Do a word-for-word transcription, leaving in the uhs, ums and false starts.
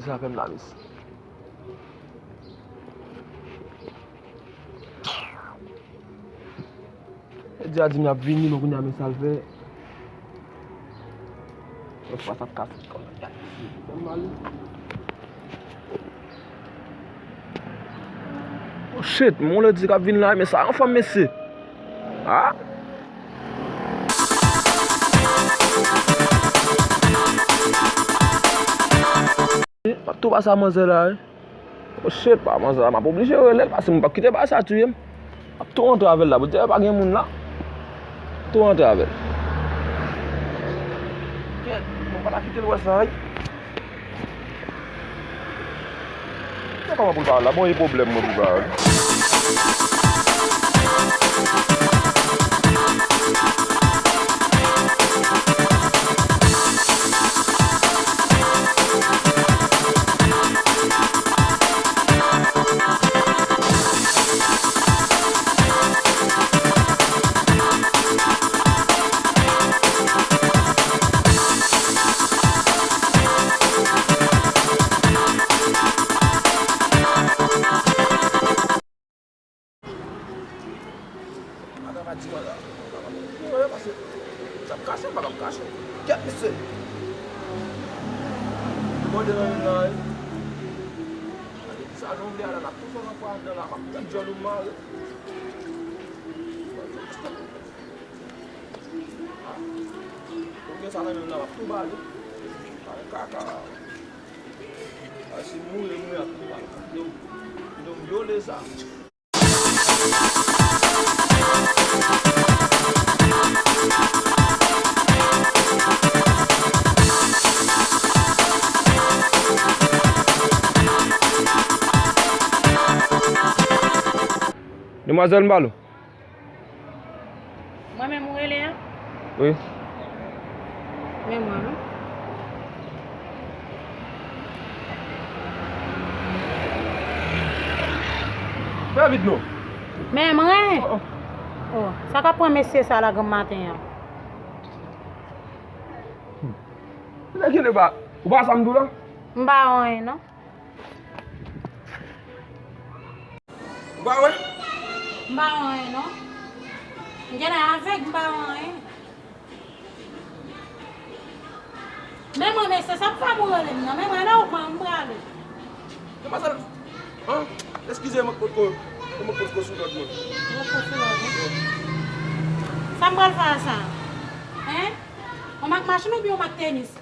Sa fè m la, mesye. Jodi a di m y ap vini, men kounye a men sa l fè. Yon fwa sa ap kase kò m. Fè m mal. Oh shit, moun di k ap vin la, men sa yon fanm, mesye. Ah? M ap tou pase a manzè la, wi. Oh shit, pa manzè la, m ap oblije rele l, paske m p ap kite bagay sa touye m. M ap tou rantre avè l la, pou di pa gen moun la. Tou rantre avè l. Kèt, mwen pa ta kite l wè sa, wi. Se kòman pou l pa la? Bon, e pwoblèm mwen pou pa la. Madan pa di madan. Mwen yo pase. Sa ap kache, m pa p ap kache. Kèt, mesye. Mwen de nan yon nan, wi. Sa nou vle ala la, tout sa nan kwa dan la, m ap pran djòl ou mare. Ou gen sa nan menm nan, m ap tou bale. Ay, kaka. Ay, si mouri, mouri ap tou bale. Yo, yo vyole sa. Demwazèl, m ba l ou. Mwen menm ou rele a? Wi. Men mwen, non. Fè vit non. Men mwen. Oh, oh. Oh, sa k ap pran mesye sa la granm maten an? Nèg yo pa, ou pa sa m di w la? M pa wè anyen, non. Ou pa wè? M pa wè anyen, non. M genlè avèg, m pa wè anyen. Men mwen, mesye, sa p fè m rele m nan. Men mwen, nan ou pran m prale. Demwazèl, an, eskize m, mwen potko, mwen potko sou lòd mwen. Ou potko sou lòd mwen? Sa m pral fè a sa? Hen? Yon mak machin oubyen yon mak tenis?